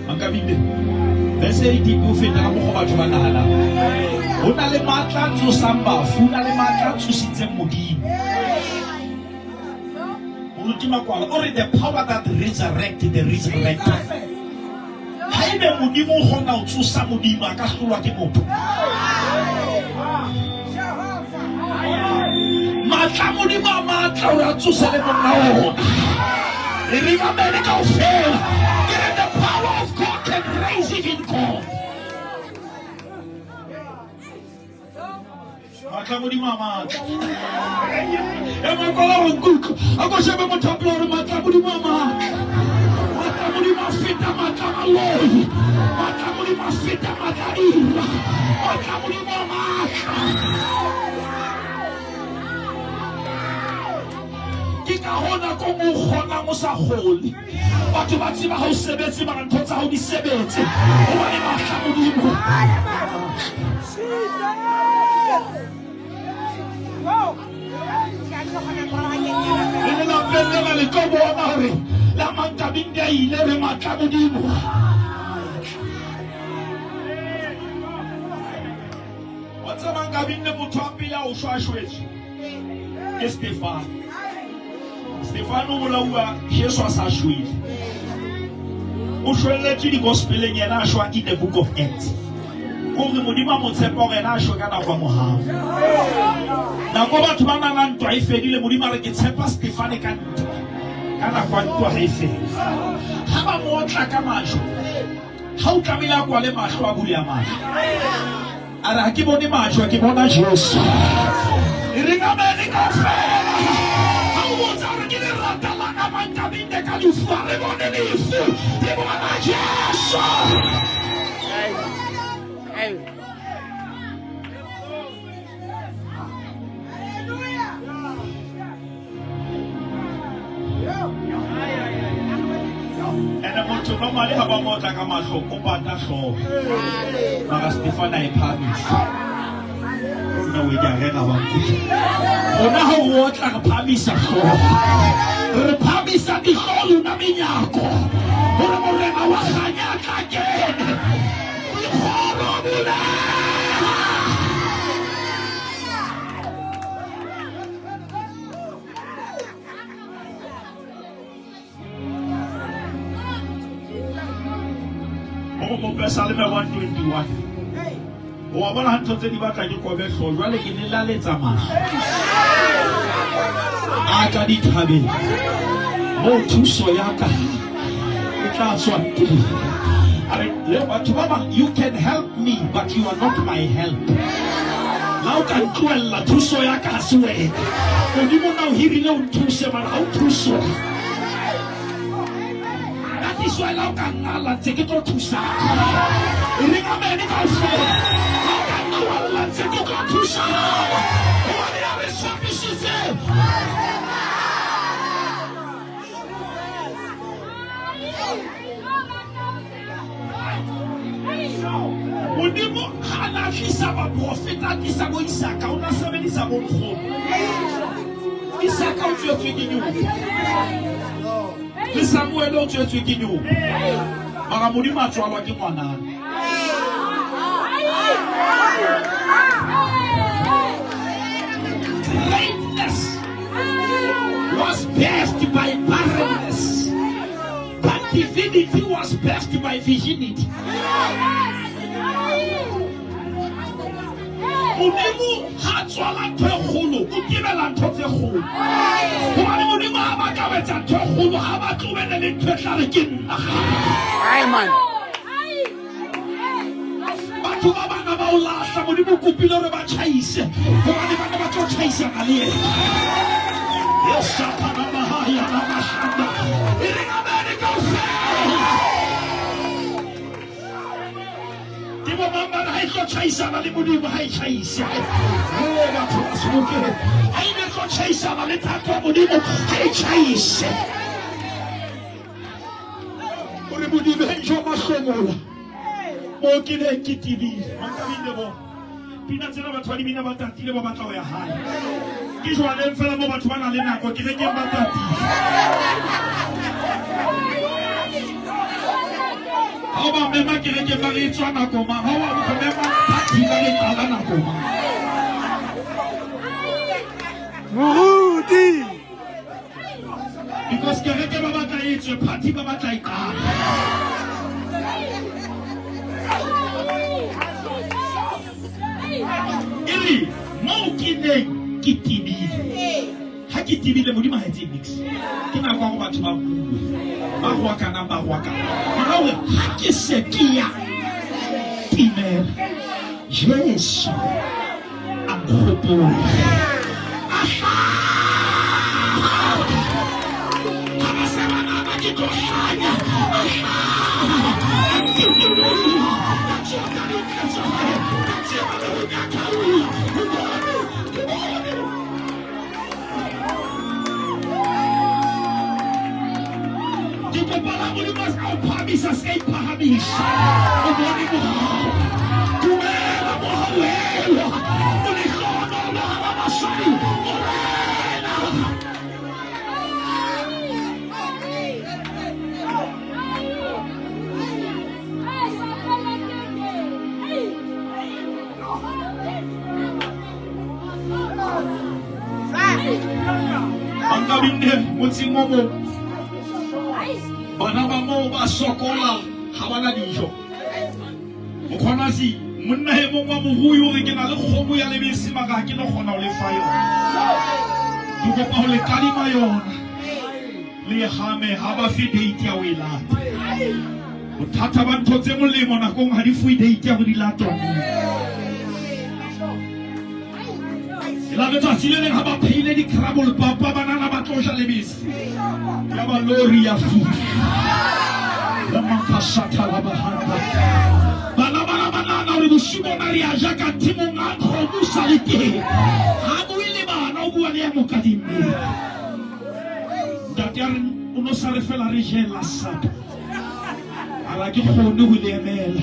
Mankabinde verse e deep ho feta ka mokgwa batho ba nahanang. Ho na le matla a tsosang bafu, ho na le matla a tsositseng Modimo. Moruti Makwala o re the power that resurrect the resurrected. Haebe Modimo o kgona ho tsosa Modimo a ka hlolwa ke motho. Matla a Modimo a matla hore a tsose le monna ona. E re mamele kaofela. Ke re the power of God can raise even God. Matla a Modimo a matla. E makwala go nkutlwa. A ko shebe motho a pele gore matla a Modimo a matla. Matla a Modimo a feta matla a maloi. Matla a Modimo a feta matla a dira. Matla a Modimo a matla. Ke ka hona ko o kgonang o sa kgole. Batho ba tseba ha o sebetse mara ntho tsa hao di sebetse. Hobane matla a Modimo. Le lelapeng lena le tlo bona hore la mankabinde a ile re matla a Modimo. Wa tseba mankabinde motho a pele a o shwa a shwetswe ke Stefano. Stefano o bolauwa Jesu a sa shwele. O shwelletswe digospeleng yena a shwa in the book of Acts. Kore Modimo a mo tshepa hore yena a shwe ka nako ya mohau. Nako batho ba nana ntwa e fedile Modimo a re ke tshepa Stefane ka ntwa. Ka nako ya ntwa ha e fele. Ha ba mo otla ka majwe, ha o tlamehile a kwale mahlo a bule a mahlo. A re ha ke bone majwe ke bona Jesu. E reng amene kaofela. Ha o botsa hore ke lerata la amang kabinde ka lefu, ha re bone lefu, re bona Jesu. Ene motho normally ha ba mo otla ka mahlo o pata hlooho. Mara Stefan a e phahamisa. Nna o e ke a rera ba nkutlwa. Rona ha o otla re phahamisa hlooho. Re phahamisa dihlooho lona menyako. Hore morena wa kganya a tla kene. Dikgoro buleha. Go Mopesaleme 121. O a bona ha ntho tse di batla ke kobe hlooho jwale ke lelaletsa mahlo a ka dithabeng moo thuso ya ka e tla tswa teng. A re le batho ba bang you can help me but you are not my help. La o ka ntlohella thuso ya ka ha se wena. Modimo na o hirile o nthuse mara ha o thuso. That is why la o ka ngala ntse ke tlo thusana. E reng amene kaofela. Ha o ka nna wa lla ntse ke tlo thusana. Hobane ya re tshepisitse. Modimo ha na tlisa baprofeta a tlisa bo Isaka o na sebedisa bonkgono. Isaka o tswetswe ke nyoka le Samuele o tswetswe ke nyoka mara Modimo a tswalwa ke ngwanana. Greatness was birthed by barrenness. But divinity was birthed by virginity. Modimo ha tswala ntho e kgolo, o tebela ntho tse kgolo. Hobane Modimo ha batla ho etsa ntho e kgolo, ha batle o bene le ntho e tla re ke nna. Amen. Batho ba bana ba o lahla, Modimo o kopile hore ba tjhaise, hobane ba ne ba tlo tjhaisana le yena. Eshapanamahaya namashanda. E reng amene kaofela. Ke bo mang ba re ha e tlo tjhaisana le Modimo, ha e tjhaise. Oh, batho ba Sebokeng. Ha e ne tlo tjhaisana le thato ya Modimo, ha e tjhaise. O re bodibeng jwa mahlomola mo ke neng ke tebile. Mankabinde bo. Pina tsena batho ba di bina ba tatile ba batla ho ya hae. Ke jwaleng fela mo batho ba nang le nako kerekeng ba tatile. Ha o ba mema kerekeng ba re e tswa nako mang, ha o ba mema party ba re qala nako mang. Moruti. Because kereke ba batla e tswe, party ba batla e qala. E re moo ke neng ke tebile. Ha ke tebile Modimo ha etse nix. Ke nako ya gore batho ba bue. Ba roakanang ba roakana. Mara hore ha ke se ke ya timela. Jesu a nkgopola. A hlaha. Ha ba se ba nahana ke tlo hlanya. A hlaha. A ntutulolla. Ka tsoha ka dintle tsa hae. Ka tseba le ho nyakalla. Ho bone. Ke bone. Ke kopa la Modimo a se ka o phahamisa, se ka iphahamisa. O bone mohau. Dumela mohauhelwa. O lehlohonolo hara basadi. Morena. Bankabinde motseng o mong bana ba moo ba sokola ha ba na dijo. Mokgonasi monna e mong wa morui o re ke na le kgomo ya lebese mara ha ke no kgona ho le fa yona. Ke kopa ho le kadima yona. Le hame ha ba fe date ya ho e lata. Bothata ba ntho tse molemo nakong ha di fuwe date ya ho di latwa neng. E la letsatsi le leng ha ba pheile di-crumble papa banana ba tlo ja lebese. Ya ba lori ya fihla. La makasatha la bahanda. Bana bana banana hore bosiu bona re a ja kanthe monga kgomo sa le teng. Ha bue le bana o bua le ya mokadimmeng. Ntate a re o no sa re fela re jela supper. A re ha ke kgone ho le emela.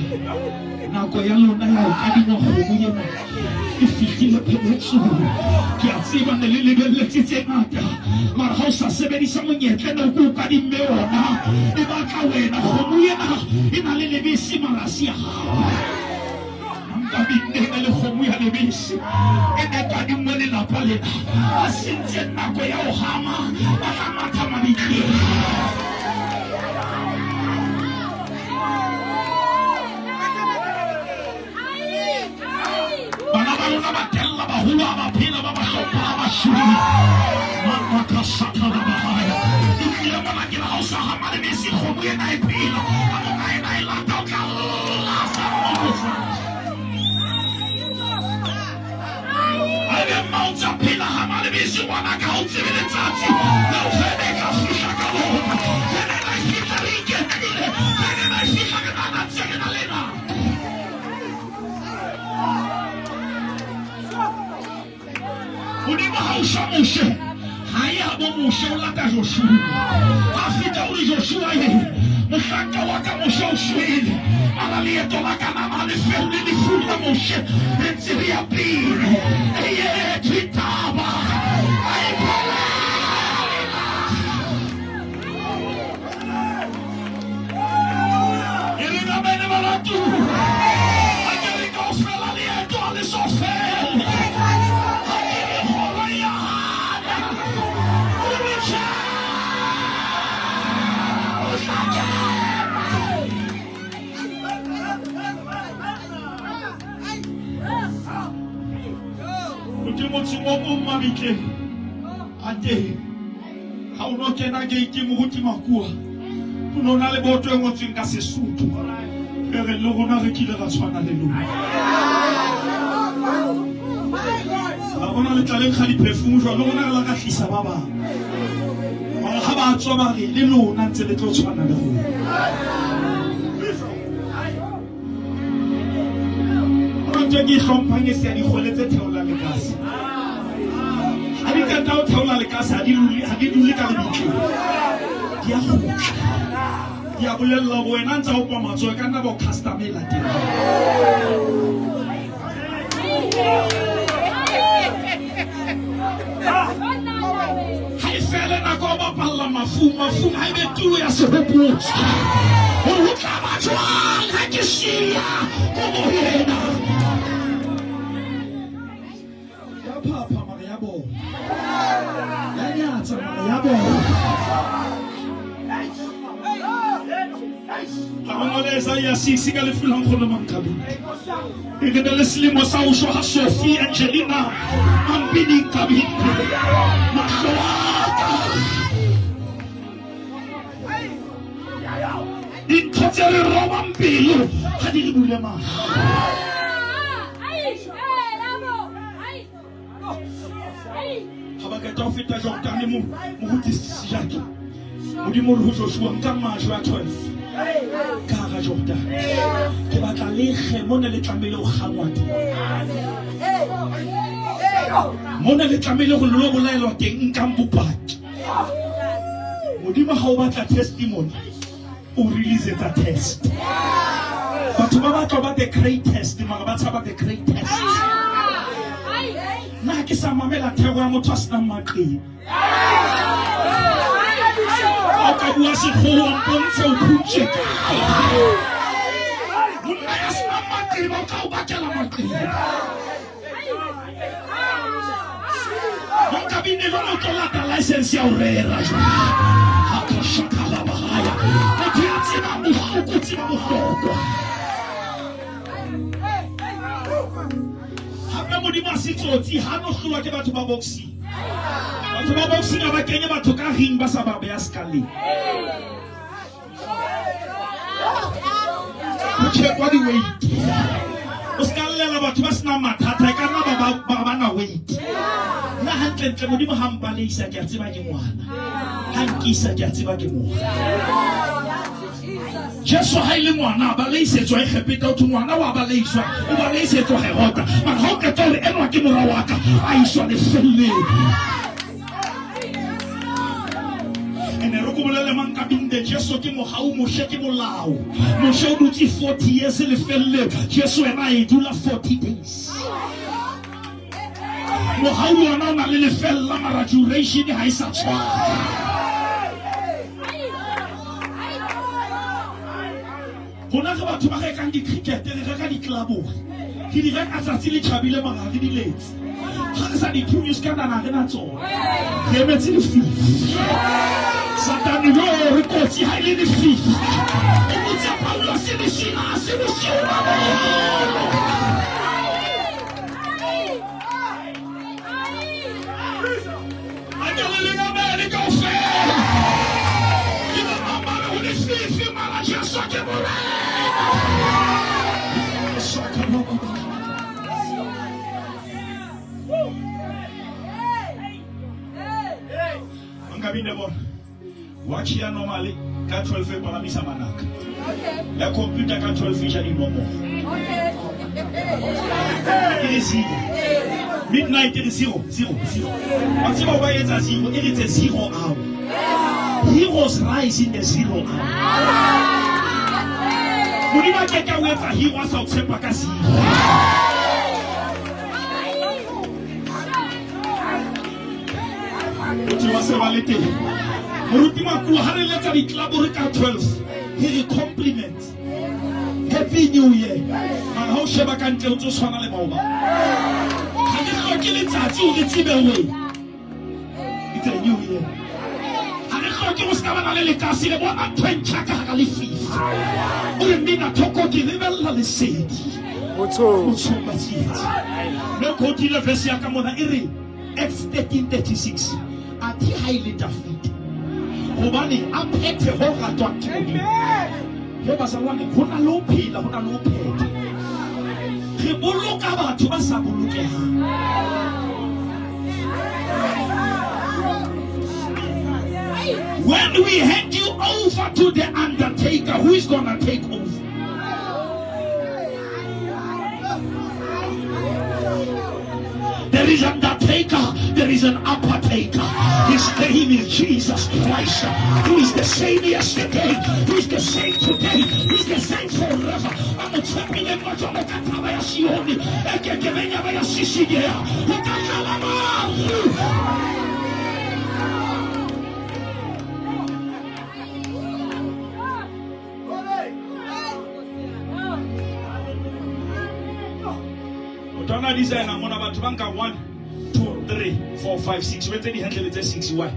Nako ya lona ya ho kadingwa kgomo ena e fihlile pheletsong. Ke a tseba ne le lebelletse tse ngata, mara ha o sa sebedisa monyetla ena o ke o kadimme ona, e batla wena. Kgomo ena e na le lebese mara ha se ya hao. Nka binne e le kgomo ya lebese e ne kadingwe lelapa lena. Ba sentse nako ya ho hama, ba tla matha mabitleng. Bana ba lona ba tella baholo ha ba phela, ba ba hlompha ha ba shwele. Mabaka satha la bahaya. Ke tlile mona ke re ha o sa hama lebese kgomo ena e phela. Ha monga ena e lata o tla lla sa mmogo fatshe. Haebe mma o ntsa phela hama lebese ngwana ka ha o tsebe letsatsi leo kgwebe e tla fihla ka lona. Kgwebe ena e fihla re iketlile. Kgwebe ena e fihla re nahana ntse re na le nako. Modimo ha o shwa Moshe, ha ye habo Moshe, o lata Joshua. Ha fihla o re Joshua ye, mohlanka wa ka Moshe o shwele. Mara leeto la Kanana ha le felle lefung la Moshe, re ntse re ya pele. Eye thitaba, a e phelele naha. E re namene baratuwa, ha ke re kaofela leeto ha le so fele. Ha ke re kgolo ya hana, o re tjhe, o tla kena. O ke motseng o mong mabitleng a teng. Ha o no kena gate moruti Makua, o no na le boto e ngotsweng ka Sesotho e reng le rona re kile ra tshwana le lona. La bona le tla le nkga di-perfume jwalo, le rona re la ka tlisa ba bang. Mara ha ba tswa ba re le lona ntse le tlo tshwana le rona. Hona ntho e ke e hlomphang e se ya dikgole tse theolang lekase. Ha di qeta ho theola lekase ha di dule, ha di dule ka lebitleng. Di a kgutla. Di a bolella hore wena ntsa opa matsoho e ka nna ba o customer e latelang. Ha e fele nako ya ho bapalla mafung, mafung ha e be tulo ya sehopotso. Hore ho tla ba jwang ha ke siya kobo ena? Ya phapha mara ya bona. Ya nyatsa mara ya bona. Tla go ngola Isaiah 6 ka lefu la nkgono Mankabini. E re ne le selemo sa ho shwa ha Sophie Angelina Mampini Nkabinde. Mahlo a ka. Dintho tse re robang pelo ga di re bule mahlo. Ga ba qeta ho feta Jordane mo moruti Jacques. Modimo o re ho Joshua nka majwe a 12 ka hara Jordane. Ke batla le kge mona le tlamehile ho kgangwa teng. Mona le tlamehile ho lo bolaelwa teng nkang bopaki. Modimo ha o batla testimony o releasetsa test. Batho ba batla ba the greatest mara ba tshaba the greatest. Nna ke sa mamela thero ya motho a senang maqeba. Ha o ka bua sekgowa mpontshe o phutše kae. Monna ya senang maqeba o tla o bakela maqeba. Monkabine jwale o tlo lata license ya ho rera jwale. Ha ka shakala bahaya. Motho ya tsebang bohloko o tseba bohlokwa. Hape Modimo a se tsotsi ha no hlolwa ke batho ba boxing. Batho ba boxing ha ba kenye batho ka ring ba sa ba beya sekaleng. Ho checkwa di-weight. O se ka llela batho ba senang mathata e ka nna ba ba ba na weight. Nna hantlentle Modimo ha mpaleisa ke a tseba ke ngwana. Ha nkisa ke a tseba ke mora. Jesu ha e le ngwana a baleisetswa Egepeta o thwe ngwana wa baleiswa o baleisetswa Herota mara ha o qeta hore enwa ke mora wa ka a iswa lefelleng. Ene re ko bolele mang ka binde Jesu ke mohau Moshe ke molao Moshe o dutse 40 years lefelleng Jesu ena a e dula 40 days mohau le ona o na le lefella mara duration ha e sa tshwana rona re batho ba rekang di-cricket re reka ditlelabore re di reka tsatsi le tjhabile mara re di letse ga re sa di thunye se ka nana re na tsona re emetse lefifi satane yo re kotsi ha e le lefifi o botse paulose le silase bosiu ba boholo A ke le le mamele kaofela. Ke bo mang ba re ho lefifi mara Jesu ke Morena. Shaka ba ba ba. Nka bine bona. Watch ya normally ka 12 e palamisa manaka. Ya computer ka 12 e ja dinomoro. E re zero. Midnight e re zero, zero, zero. Wa tseba ba etsa zero, e re tse zero hour. Heroes rise in the zero hour. Modimo a ke ke a o etsa hero a sa o tshepa ka zero. Motho wa se ba le teng. Moruti Makuwa ha re letsa ditlelabo re ka 12 he re compliments. Happy New Year. Mara ha o sheba ka ntle o ntso tshwana le maoba. Ga ke hloke letsatsi hore tsebe hore it's a new year. Ha re hloke go ska bana le lekase re bona ntho e ntjha ka hara lefifi. O re mina thoko ke lebella lesedi. Motshong ba tsietsi. Mme o quotile verse ya ka mona e re Acts 13:36 athe ha e le Dafida hobane a phethe ho ratwang ke Modimo. He bazalwane ho na le ho phela ho na le ho phetha. Re boloka batho ba sa bolokehang. When we hand you over to the undertaker, who is gonna take over? There is an undertaker, there is an uppertaker. His name is Jesus Christ, who is the same yesterday, who is the same today, who is the same forever. A mo tshepileng ba jwalo ka thaba ya Sione, e ke ke beng ya ba ya sisinyeha, ho ka tlala maru. Hona designer mona batho ba nka 1 2 3 4 5 6 o etse dihandle tse 6 why?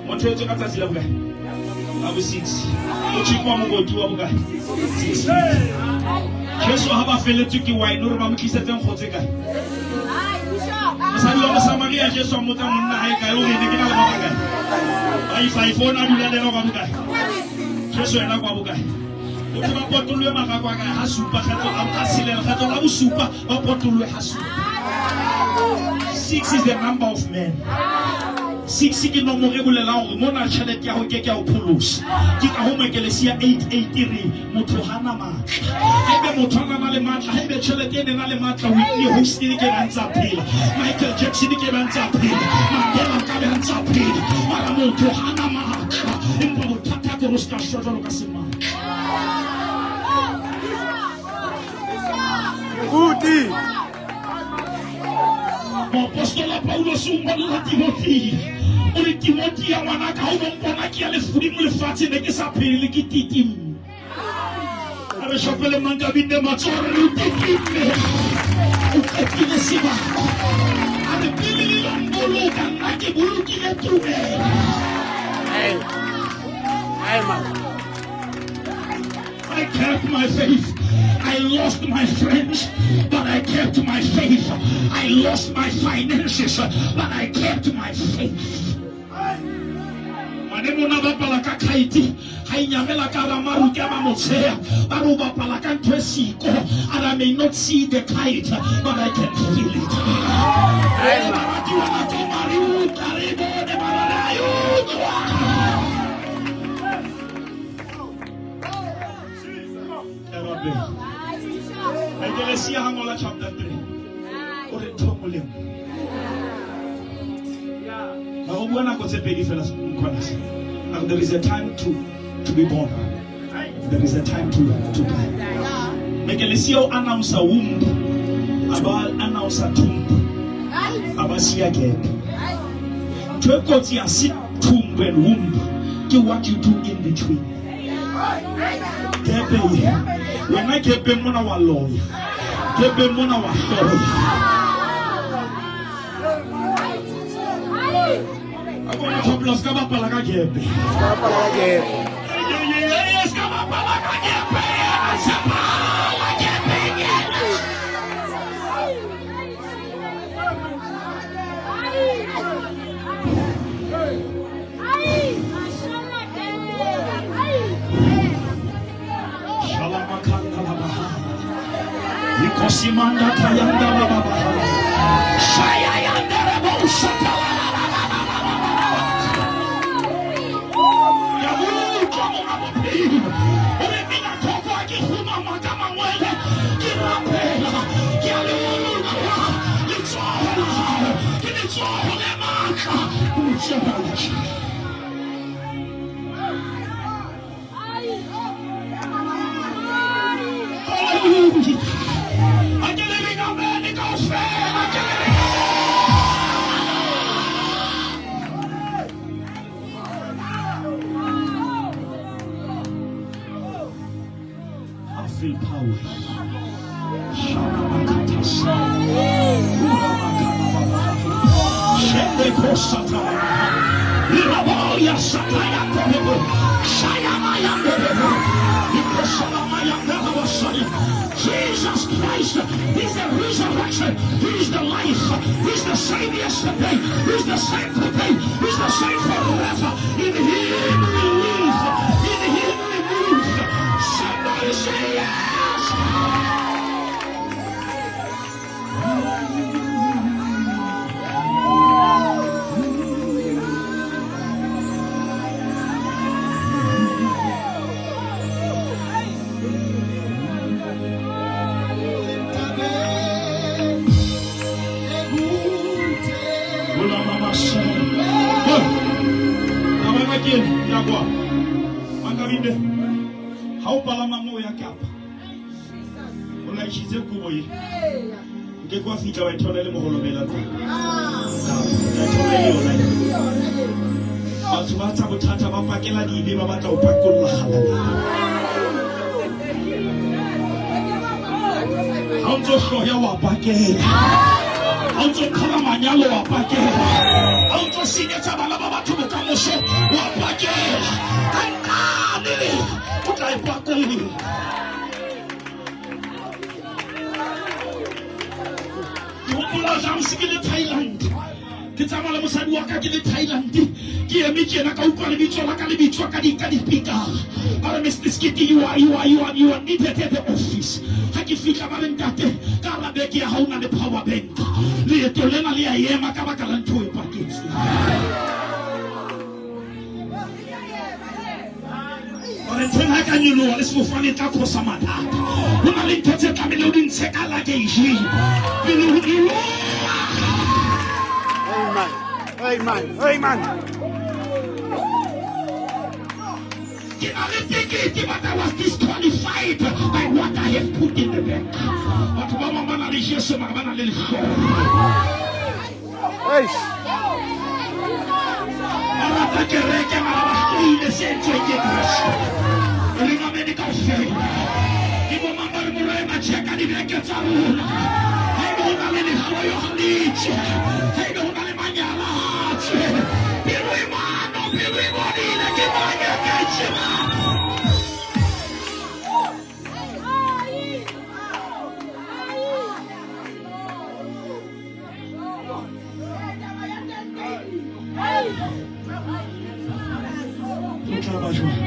Motho etswe ka tsatsi la bokae? La bo 6. O tjhekwa mokoti wa bokae? 6. Jesu ha ba feletswe ke wine o re ba mo tlisetseng kgotse kae? Mosadi wa Mosamaria Jesu a mmotsa monna hae kae o re ne ke na le ba bakae? Ba ifa o na dula le yena kwa bokae? Jesu yena kwa bokae? O tle ba potolohe marako a kae ha supa kgetlo a tshelela kgetlo la bosupa ba potolohe ha supa. Six is the number of men. Six ke nomoro e bolelang hore mona tjhelete ya ho ke ke ya ho pholosa. Ke ka ho Moekelesia 88 e re motho ha na matla. Haebe motho a na le matla, haebe tjhelete e ne na le matla, Whitney Houston ke ba ntsa phela, Michael Jackson ke ba ntsa phela, Mandela ka be ntsa phela. Mara motho ha na matla. Empa bothata ke hore o se ka shwa jwalo ka sematla. Moruti. Moapostola Paulus o ngolla Timothea o re Timothea ngwanaka ha o no mpona ke ya lehodimo lefatshe ne ke sa phele ke titimme a re shopele mang ka binne matsoho re o titimme o qetile sebaka a re pele le lo mboloka nna ke bolokile tumelo Hey. Man. I kept my faith. I lost my friends, but I kept my faith. I lost my finances, but I kept my faith. Mane mona bapala ka khaiti ha e nyamela ka ramaru ke ba motsheya ba re o bapala ka ntho e siko and I may not see the kite but I can feel it. Hey, man. Baratiwa ba ko mare utlwa re bone mara re a e utlwa. Ekelesia ha ngola chapter 3 o re ntho e molemo ga go bua nako tse pedi fela Mkhwanazi. A re, there is a time to be born, there is a time to die. Mekelesia o announce womb, a ba announce tomb, a ba siya gap. Ntho e kotsi ya se tomb and womb ke what you do in between. Gepe e wena gepeng mona wa loya, gepeng mona wa hloya. A bona Thobela, se ka bapala ka gepe. Se ka bapala ka gepe. Se ka bapala ka gepe. Tshepala gepeng ena. Shalamakanda la bahaya. Ikosimanda tayanda la bahaya. Shaya yanda la bosata la la la la la la la la. Ya utlwa monga bophelo. O re mina thoko ha ke kgumama ka mangwele, ke rapela, ke a le utlwa. Letsoho la hao ke letsoho le matla. Letsoho la Hallelujah. A ke le reng amen kaofela, ke le reng I feel power. Shalamakatasa. Shende kosata. Iraboya sataya korebo. Shayamaya korebo. Ikosalamaya korebo. Jesus Christ is the resurrection. He is the life. He's the same yesterday. He's the same today. He's the same forever. In Him we live. In Him we move. Somebody say yes. Hola mama Shana. Taba ena ke ena, ya kwa. Mankabinde. Ha o palama moo ya Kapa. O laitjhitse kobo e. O ke ke wa fihla wa e thola e le moholobela teng. Kapa, o tla e thola e le yona e. Batho ba tsa bothata ba pakela dibe ba batla ho pakolla kgalalelo. Ha o o ntso hloya wa pakela, ha o ntso qhala manyalo wa pakela, ha o ntso senyetsa bana ba batho bokamoso wa pakela. Ka nqane o tla e pakolla. Ke hopola jang se ke le Thailand, ke tsamaya le mosadi wa ka ke le Thailand, ke eme tjena ka utlwa lebitso la ka le bitswa ka di ka dipikara. Ba re, Mr. Skiti, you are needed at the office. Ha ke fihla ba re, ntate, ka hara beke ya hao o na le power bank. Leeto lena le a ema ka baka la ntho e paketseng. Gore ntho ena ka nyoloha le sefofane e tla khosa mathata. Ho na le ntho tse tlamehile o di ntshe ka luggage pele ho nyoloha. Amen. Amen. Amen. Ke na le tekete, but I was disqualified by what I have put in the bank. Batho ba bang ba na le Jesu mara ba na le lehloyo. Eish. Ba rata kereke mara ba hloile se entsweng ke Kreste. E reng amene kaofela. Ke bo mang ba re Morena checka dibeke tsa rona. Haebe ho na le lehloyo ha le tswe. Haebe ho na le manyala ha tswe. Pelo e mano, pelo e bodile ke mang ya ka e tsebang. Ho tla ba jwang?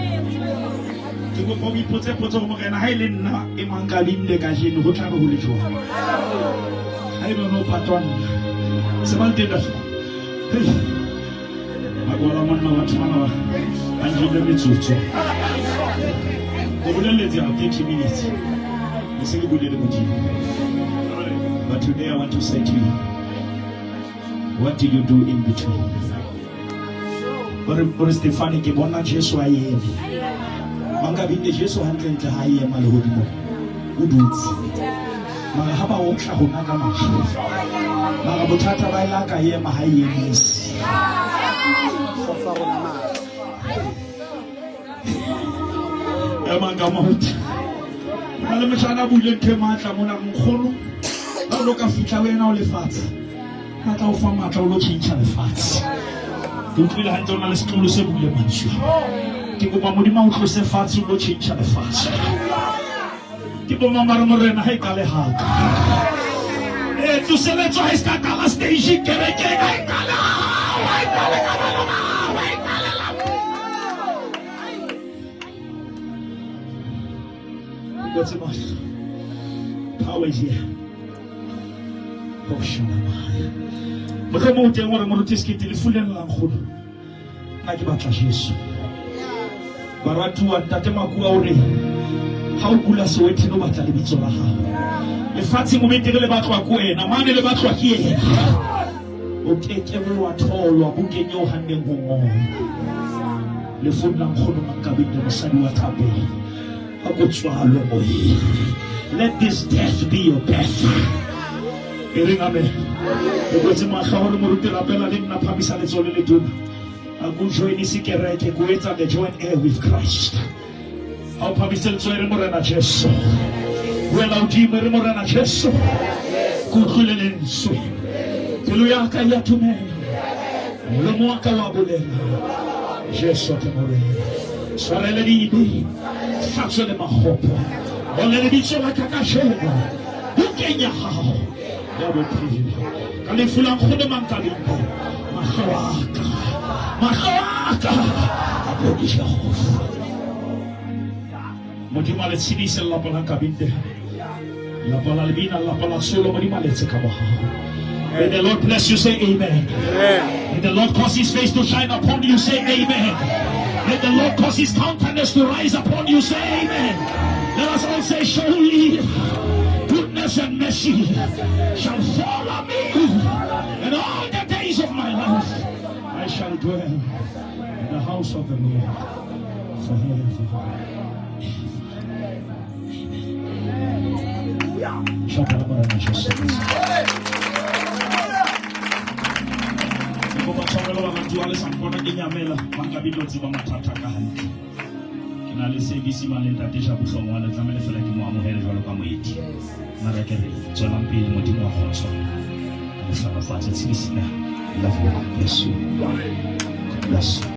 Ke kopa o ipotse potso gore Morena ha e le nna e mang ka binde kajeno ho tla be ho le jwang? Ha ebe o no patwa nna. Se ba ntenda. Hey. Makwala monna batho bana ba ba njele metsotso. Ke boleletse ya 30 minutes. Le se ke buile le Modimo. But today I want to say to you, what do you do in between? Ore Stefane ke bona Jesu a eme. Mangabinde Jesu hantlentle ha a ema lehodimong. O dutse. Mara ha ba otla rona ka majwe. Mara bothata ba ela ka ema ha e emise. Go fa rona matla. Emang ka maoto. Ho na le motjhana a buileng ntho e matla mona nkgono. Ha o lo ka fihla ho yena o lefatshe. A tla o fa matla o lo tjhentjha lefatshe. Ke utlwile hantle o na le setulo se buileng mantswe. Ke kopa Modimo a o tlose fatshe o lo tjhentjha lefatshe. Ke bo mang ba re Morena ha e qale haka. Eh, tsoseletso ha e se ka qala stage kerekeng ha e qale hao, ha e qale ka bana ba hao, ha e qale lapeng. Kwetse mahlo. Power is here. Oh, shalamaya. Mohlomong o teng hore moruti Sekete lefu lena la nkgono. Nna ke batla Jesu. Baratuwa ntate Makua o re ha o kula Soweto o batla lebitso la hao. Lefatsheng o betere le batlwa ke wena, mane le batlwa ke yena. O keke wa tholwa bukeng eo hanneng ho ngolwa. Lefung la nkgono Mankabinde mosadi wa thapelo. Ha ko tswalwe moyeng. Let this death be your death. E reng amen. O kwetse mahlo hore moruti rapela le nna phamisa letsoho le letona. A ko joinise kereke ko etsa the joint heir with Christ. Ha o phamise letsoho e re Morena Jesu. Wela hodimo e re Morena Jesu. Ke utlwile lentswe. Pelo ya ka ya dumela. Molomo wa ka wa bolela. Jesu ke Morena. Tshwarele dibe. Hlatswe le makgopo. Ole lebitso la ka kajeno. Bukeng ya hao ya bophelo. Ka lefu la nkgono Mankabinde. Mahlo a ka. Mahlo a ka. A bone Jehova. Modimo a le tshedise lelapa la Nkabinde. Lelapa la Lebina, lelapa la Solo, Modimo a le etse ka mohau. May the Lord bless you, say amen. Amen. May the Lord cause his face to shine upon you, say amen. May the Lord cause his countenance to rise upon you, say amen. Let us all say, surely goodness and mercy shall follow me in all the days of my life. I shall dwell in the house of the Lord forever. Shapela Morena Jesu Kriste. Ke kopa tshwarelo baratuwa le sa mpona ke nyamela ba nka be tlo tseba mathata ka hantle. Ke Na le service mane le ntate Jabu Hlongwane, tlamehile fela ke mo amohele jwalo ka moeti. Mara ke re tswelang pele, Modimo wa kgotso a le hlohonolofatse. Tshedisina. Love you. God bless you. God bless you.